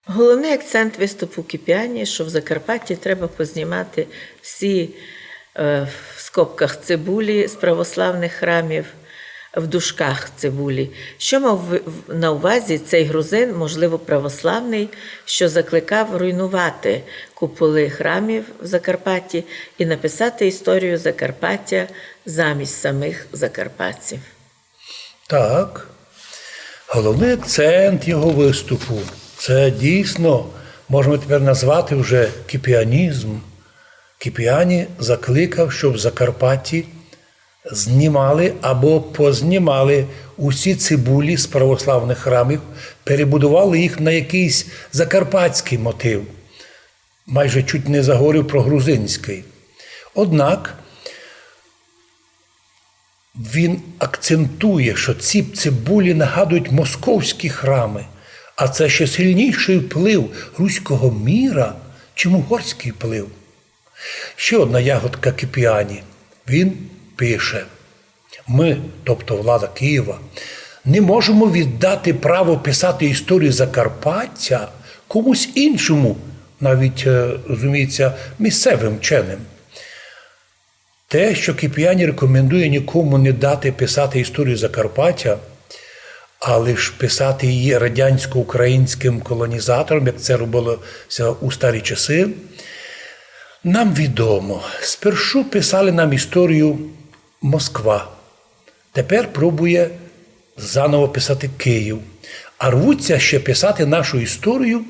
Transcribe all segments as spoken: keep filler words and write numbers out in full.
Головный акцент выступу Кіпіані, што в Закарпатті треба познімати всі, е, в скобках, цибулі з православных храмів, в дужках цибулі. Што мав в-, в-, на увазі цей грузин, можливо, православный, што закликав руйнувати куполы храмів в Закарпатті і написати історію Закарпаття замість самых закарпатців? Так. Головный акцент його выступу — це дійсно, можеме тепер назвати вже кіпіанізм. Кіпіані закликав, щоб в Закарпатті знімали або познімали усі цибулі з православных храмів, перебудували їх на якыйсь закарпатськый мотив. Майже чуть не заговорив про грузинськый. Однак він акцентує, што ці цибулі нагадують московські храмы, а це ще сильнішый вплив руського міра, чим угорськый вплив. Ще одна ягодка Кіпіані. Він пише: «Мы, тобто влада Києва, не можемо віддати право писати історію Закарпаття комусь іншому, навіть, е, розуміється, місцевым вченым». Те, што Кіпіані рекомендує нікому не дати писати історію Закарпаття, а лиш писати її радянсько-українськым колонізаторам, як це робилося у старі часы, нам відомо. Спершу писали нам історію Москва. Тепер пробує заново писати Київ. А рвуться ще писати нашу історію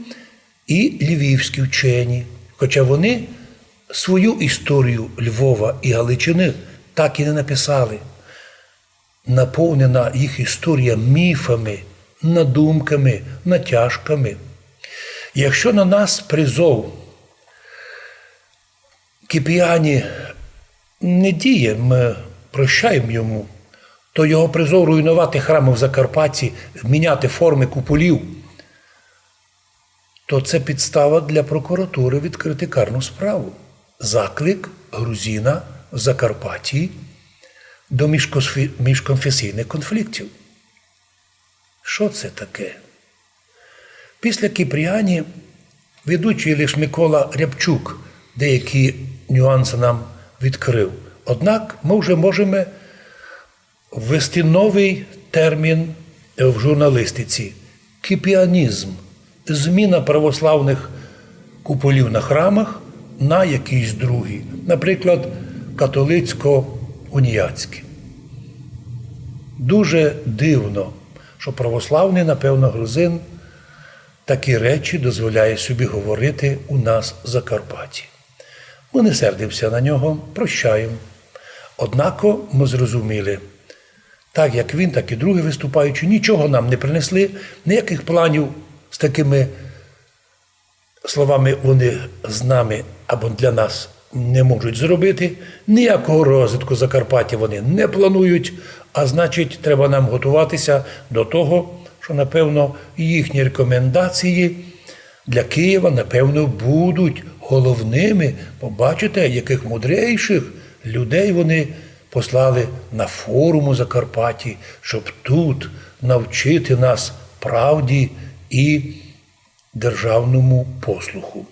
і львівські вчені, хоча вони свою історію Львова і Галичины так і не написали. Наповнена їх історія міфами, надумками, натяжками. Якщо на нас призов Кіпіані не діє, ми прощаємо йому, то його призов руйнувати храмы в Закарпатті, міняти формы куполів, то це підстава для прокуратуры відкрити карну справу. Заклик грузина в Закарпатті до міжкосфі-, міжконфесійных конфліктів. Што це таке? Після Кіпріані ведучый лиш Микола Рябчук деякі нюансы нам відкрыв. Однак мы вже можеме ввести новый термін в журналістиці — кіпіанізм. Зміна православных куполів на храмах на якісь другі, наприклад, католицько-уніатські. Дуже дивно, што православный, напевно, грузин такі речі дозволяє собі говорити у нас в Закарпатті. Мы не сердимося на нього, прощаєм. Однако мы зрозуміли, так як він, так і другі выступаючі нічого нам не принесли, ніякых планів з такыми словами вони з нами або для нас не можуть зробити, ніякого розвитку Закарпаття вони не планують, а значить, треба нам готуватися до того, што, напевно, їхні рекомендації для Києва, напевно, будуть головными. Побачите, якых мудрейшых людей вони послали на форум у Закарпатті, щоб тут навчити нас правді і державному послуху.